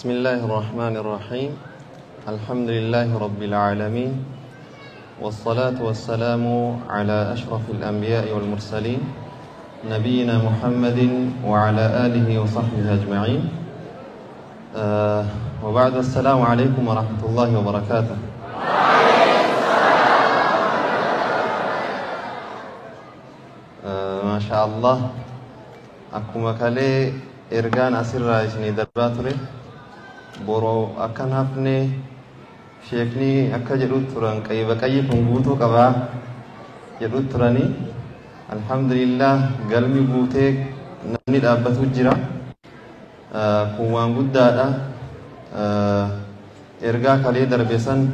بسم الله الرحمن الرحيم. الحمد لله رب العالمين، والصلاة والسلام على أشرف الأنبياء والمرسلين، نبينا محمد وعلى آله وصحبه أجمعين. وبعد، السلام عليكم ورحمة الله وبركاته. ما شاء الله، akkuma kalee ergaan asirraa isinii darbaa ture, boroo akkan hafne sheekni akka jedhu turan, qayba qayyi kun guutuu qabaa jedhu turanii, alhamdulillah, galmi guutee namni dhaabbatu jira. Kun waan guddaadha. Ergaa kalee darbe san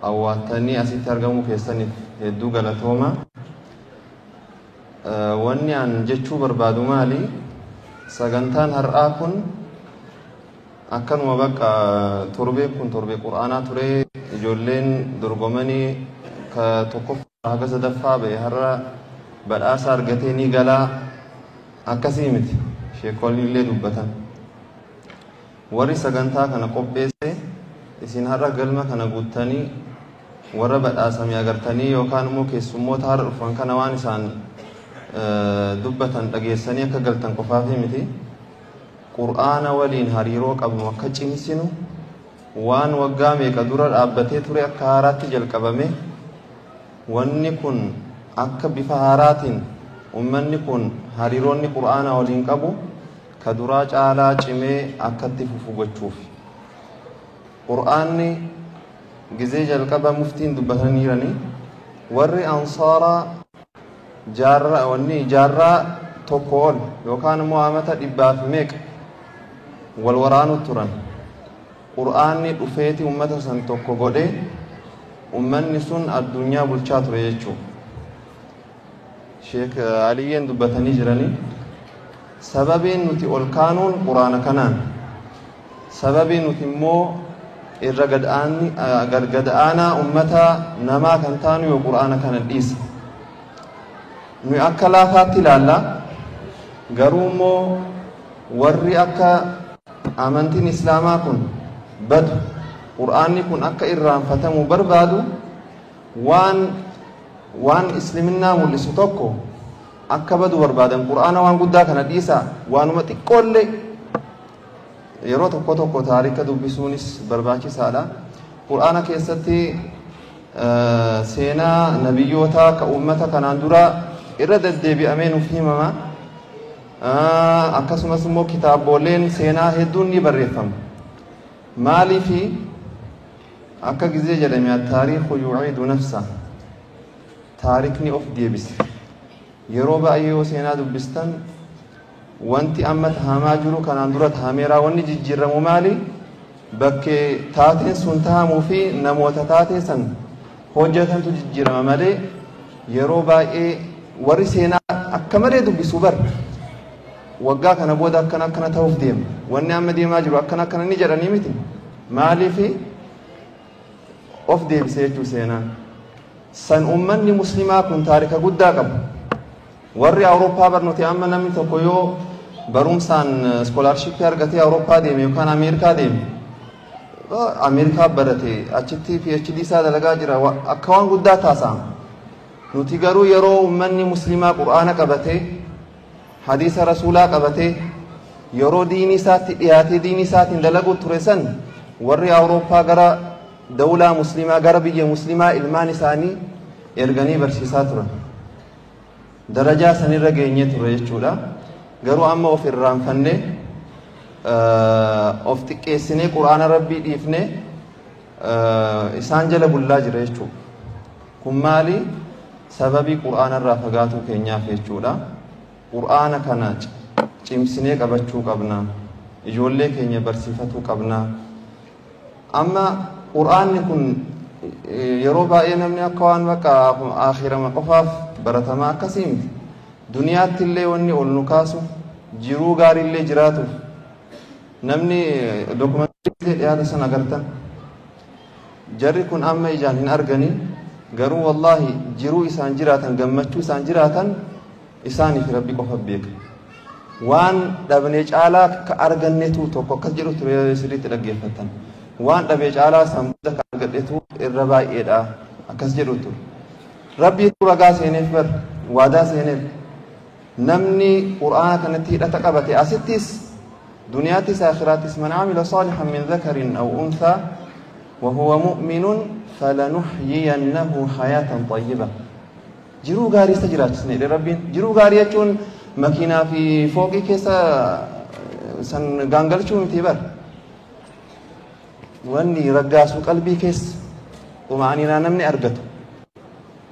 awwaattanii asitti argamuu keessaniif hedduu galatooma. Wanni an jechuu barbaadu maali? Sagantaan har'aa kun akkanuma bakka torbee kun torbee qur'aanaa ture, ijoolleen dorgomanii ka tokkoffaa haga sadaffaa ba'e har'a badhaasa argatee ni galaa akkasii miti. Sheekonni illee dubbatan. Warri sagantaa kana qopheesse, isin har'a galma kana guuttanii warra badhaasame agartanii yookaan immoo keessummoota har'a dhufan kana waan isaan dubbatan dhageessanii akka galtan qofaafi miti. Qur'aana waliin hariiroo qabnu akka cimsinu, waan waggaa meeqa dura dhaabbatee ture akka haaraatti jalqabame, wanni kun akka bifa haaraatiin ummanni kun hariiroonni qur'aana waliin qabu ka duraa caalaa cimee akkatti fufu gochuuf. Qur'aanni gizee jalqaba muftiin dubbataniirani, warri ansaaraa jaarraa wanni jaarraa tokko ol yookaan immoo amata dhibbaaf meeqa wal waraanu turan. Qur'aanni dhufeeti ummata san tokko godhee ummanni sun addunyaa bulchaa ture jechuu. Sheek Aliyyeen dubbatanii jiranii, sababiin nuti ol kaanuun quraana kanaan, sababiin nuti immoo irra gad aanaa ummata namaa kan taanu yoo quraana kana dhiisa. Nuyi akka laafaatti ilaalla, garuu immoo warri akka amantiin islaamaa kun badu, qur'aanni kun akka irraanfatamu barbaadu, waan isliminnaa mul'isu tokko akka badu barbaadan. Qur'aana waan guddaa kana dhiisa, waanuma xiqqoollee. Yeroo tokko tokko taarika dubbisuunis barbaachisaadha. Qur'aana keessatti seenaa nabiyyootaa ka uummata kanaan dura irra deddeebi'amee nuuf himama. Akkasumas immoo kitaaboleen seenaa hedduun ni barreeffama. Maaliifi akka gizee jedhame, التاريخ يعيد نفسه, taarikni of deebise. Yeroo baay'ee yoo seenaa dubbistan, wanti amma tahamaa jiru kanaan dura tahameeraa. Wanni jijjiiramu maali? Bakkee taateen sun tahamuu fi namoota taatee san hojjetantu jijjiirama malee, yeroo baay'ee warri seenaa akka malee dubbisuu bar waggaa kana booda akkana akkana ta'uuf deema, wanni amma deemaa jiru akkana akkana ni jedhanii miti. Maaliifi of deebise jechuu seenaan san. Ummanni muslimaa kun taarika guddaa qabu. Warri Awurooppaa barnooti, amma namni tokko yoo barumsaan scholarshipii argatee Awurooppaa deeme yookaan Ameerikaa deeme, Ameerikaa barate, achitti PhD isaa dalagaa jira, akka waan guddaa taasisa. Nuti garuu yeroo ummanni muslimaa qur'aana qabatee, hadiisa rasuulaa qabatee, yeroo diinii isaatti dhiyaatee diinii isaatiin dalaguu ture san, warri Awurooppaa gara dawlaa muslimaa, gara biyya muslimaa ilmaan isaanii erganii barsiisaa turan. Darajaa sanirra geenyee ture jechuudha. Garuu amma of irraanfannee, of xiqqeessinee, quraana rabbii dhiifnee isaan jala bullaa jira jechuudha. Kun maali? Sababii quraana irraa fagaatuu keenyaaf jechuudha. Quraana kana cimsinee qabachuu qabna. Ijoollee keenya barsiifatuu qabna. Amma quraanni kun yeroo baay'ee namni akka waan bakka akhirama qofaaf baratamaa akkasii miti. Duniyaatti illee wanni ol nu kaasu, jiruu gaariillee jiraatuuf, namni dokumentii dhiyaate san agartan, jarri kun amma ijaan hin arganii, garuu wallaahi jiruu isaan jiraatan, gammachuu isaan jiraatan isaaniif rabbi qofa beeka. Waan dhabne caalaa ka argannetu tokko akkas jedhu ture sirriitti dhaggeeffatan. Waan dhabe caalaa sanbooda ka argadhetu irra baay'eedha akkas jedhu ture. Rabbiitu ragaa seeneef bar waadaa seeneef namni qur'aana kanatti hidhata qabate asittis duniyaattis akhiraattis man amila saalihan min dhakarin aw unthaa wa huwa mu'minun falanuhyiyannahu hayaatan tayyiba. Jiruu gaarii isa jiraachisne jedhe Rabbiin. Jiruu gaarii jechuun makiinaa fi fooqii keessa san gaangalchuu miti bar. Wanni raggaasuu qalbii keessa xuma'aniinaa namni argatu.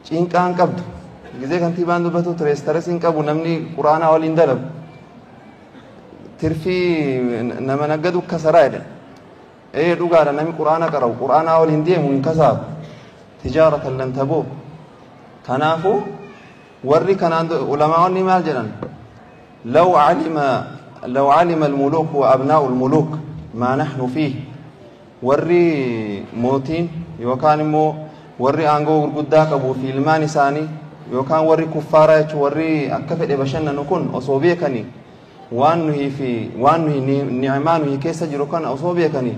Cinqaan qabdu. Gizee kantiibaan dubbatu ture stress hin qabu namni quraanaa waliin dalagu. Tirfii nama naggadu kasaraa jedhan. Ee dhugaadha namni quraana qara'u quraanaa waliin deemu hin kasaaru. Tijaaratan lan tabuur. Kanaafuu warri kanaan ulamaa'onni maal jedhan? Law alima al-muluk wa abnaa'u al-muluk maa nahnu fiih. Warri mootiin yookaan immoo warri aangoo gurguddaa qabuu fi ilmaan isaanii yookaan warri kuffaaraa jechuun warri akka fedhe bashannanu kun osoo beekanii waan nuyi fi waan nuyi ni'maa nuyi keessa jiru kana osoo beekanii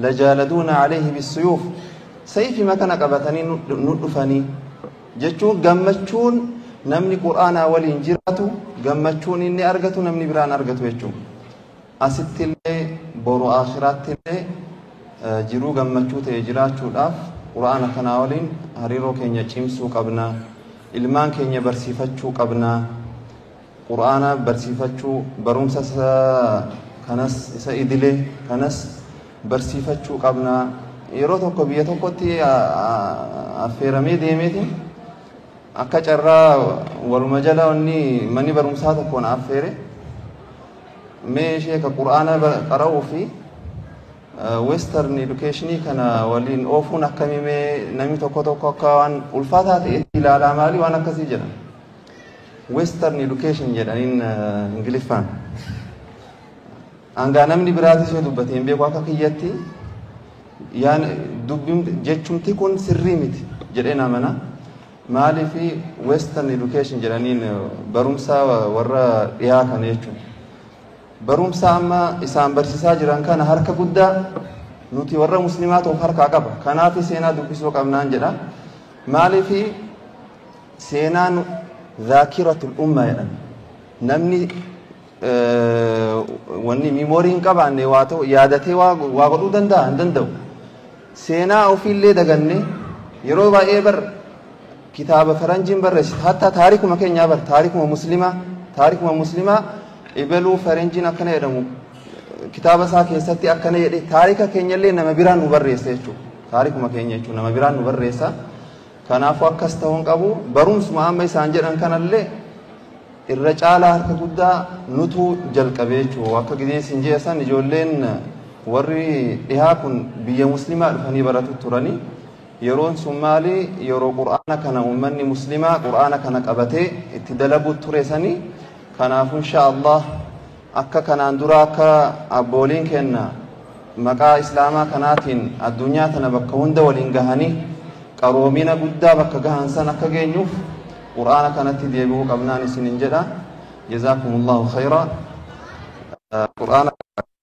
lajaaladuuna alayhi bissuyuuf sayfima kana qabatanii nu dhufanii jechuun gammachuun namni qur'aanaa waliin jiraatu gammachuun inni argatu namni biraan argatu jechuudha. Asittillee boru akhiraattillee jiruu gammachuu ta'e jiraachuudhaaf qur'aana kanaa waliin hariiroo keenya cimsuu qabna. Ilmaan keenya barsiifachuu qabna. Qur'aana barsiifachuu barumsa kanas isa idilee kanas barsiifachuu qabna. Yeroo tokko biyya tokkotti affeeramee deemeetiin akka carraa waluma jala wanni manni barumsaa tokko na affeere mee ishee ka qur'aana qara'uu fi western educationii kana waliin oofuun akkamii mee namni tokko tokko akka waan ulfaataa ta'etti ilaalaa maali waan akkasii jedhan. Western education jedhaniin Ingiliffaan. Hangaa namni biraatis yoo dubbate hin beeku akka kiyyatti yaan dubbin jechumti kun sirrii miti jedheen amana. Maaliif western education jedhaniin barumsa warra dhiyaa kana jechuudha. Barumsa amma isaan barsiisaa jiran kana harka guddaa nuti warra muslimaa ta'uuf harkaa qaba. Kanaaf seenaa dubbisuu qabnaan jedha. Maaliif seenaan zaakiratul umma jedhan. Namni wanni memory hin qabaanne waa ta'u yaadatee waa godhuu danda'a hin danda'u. Seenaa ofiillee daganne yeroo baay'ee bar kitaaba faranjiin barreessite hatta taarikuma keenyaa bar taarikuma muslimaa ibeluu faranjiin akkana jedhamu kitaaba isaa keessatti akkana jedhe taarika keenyallee nama biraan nu barreessa jechuudha. Taarikuma keenya jechuudha nama biraan nu barreessa. Kanaafuu akkas ta'uu hin qabu barumsuma amma isaan jedhan kanallee irra caalaa harka guddaa nutu jalqabe jechuudha. Akka gizee isin jeesan ijoolleen warri dhihaa kun biyya muslimaa dhufanii baratu turanii yeroon sun maali yeroo qur'aana kana uummanni muslimaa qur'aana kana qabatee itti dalagu ture sanii. Kanaafuu insha Allah akka kanaan dura akka abbooliin kenna maqaa islaamaa kanaatiin addunyaa tana bakka hunda waliin gahanii qaroomina guddaa bakka gahan san akka geenyuuf qur'aana kanatti deebi'uu qabnaan isinin jedha. Jazaakumullahu khayra. Qur'aana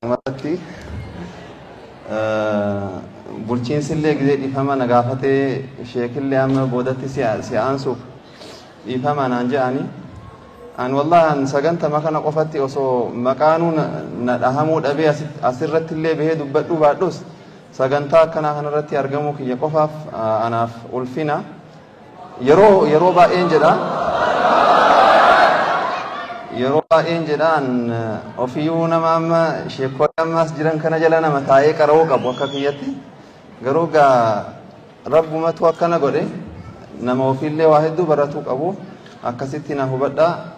kanatti bulchiinsillee gizee dhiifama na gaafatee sheekillee amma boodatti si aansuuf dhiifama naan jedhanii. An wallahi an sagantama kana qofatti osoo maqaanuu na dhahamuu dhabee asirratti illee bahee dubbadhuu baadhus sagantaa akkanaa kanarratti argamuu kiyya qofaaf anaaf ulfina. Yeroo baay'een jedha. Yeroo baay'een jedha an ofiyyuu nama amma sheekkolee ammaas jiran kana jala nama taa'ee qara'uu qabu akka kiyyatti. Garuu gaa rabbumatu akkana godhe nama ofiillee waa hedduu baratuu qabu. Akkasitti na hubadhaa.